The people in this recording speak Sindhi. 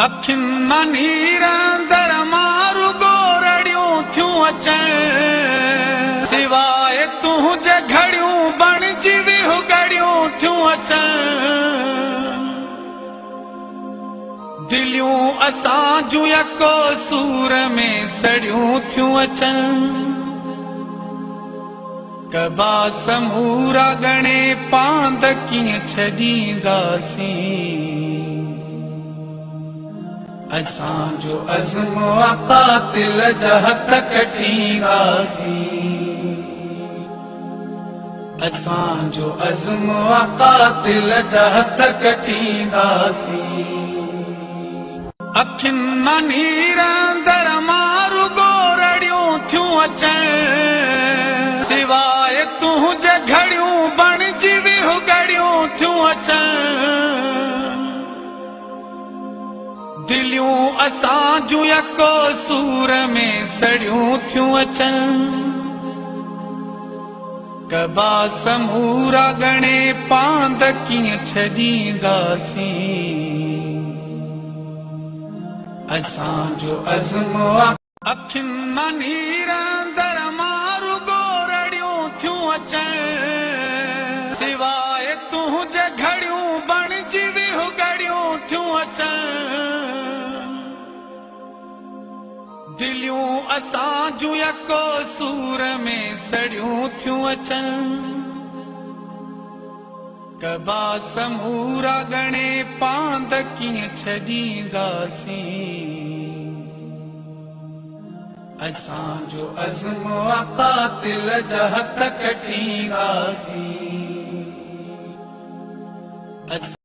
اکين مان نير اندر مان رڳو رڙيون ٿيون اچن. سواء تنهنجي گهڙيون بڻجي ويهه ڳڙيون ٿيون اچن. دليون اسان جون يڪو سور ۾ سڙيون ٿيون اچن. ڪبا سمورا ڳڻي پاند ڪيئن ڇڏينداسين. اسان جو عزم آ قاتل جا هٿ ڪڍينداسين. اسان جو عزم آ قاتل جا هٿ ڪڍينداسين. اکين مان نير اندر مان رڳو رڙيون ٿيون اچن. سواء تنهنجي گهڙيون بڻجي ويهه ڳڙيون ٿيون اچن. دليون اسان جون يڪو سور ۾ سڙيون ٿيون اچن. ڪبا سمورا ڳڻي پاند ڪيئن ڇڏينداسين. اسان جو عزم آ. اکين مان نير اندر مان رڳو رڙيون ٿيون اچن. سواء تنهنجي گهڙيون بڻجي ويهه ڳڙيون ٿيون اچن. دليون اسان جون يڪو سور ۾ سڙيون ٿيون اچن. ڪبا سمورا ڳڻي پاند ڪيئن ڇڏينداسين. اسان جو عزم آ قاتل جا هٿ ڪڍينداسين.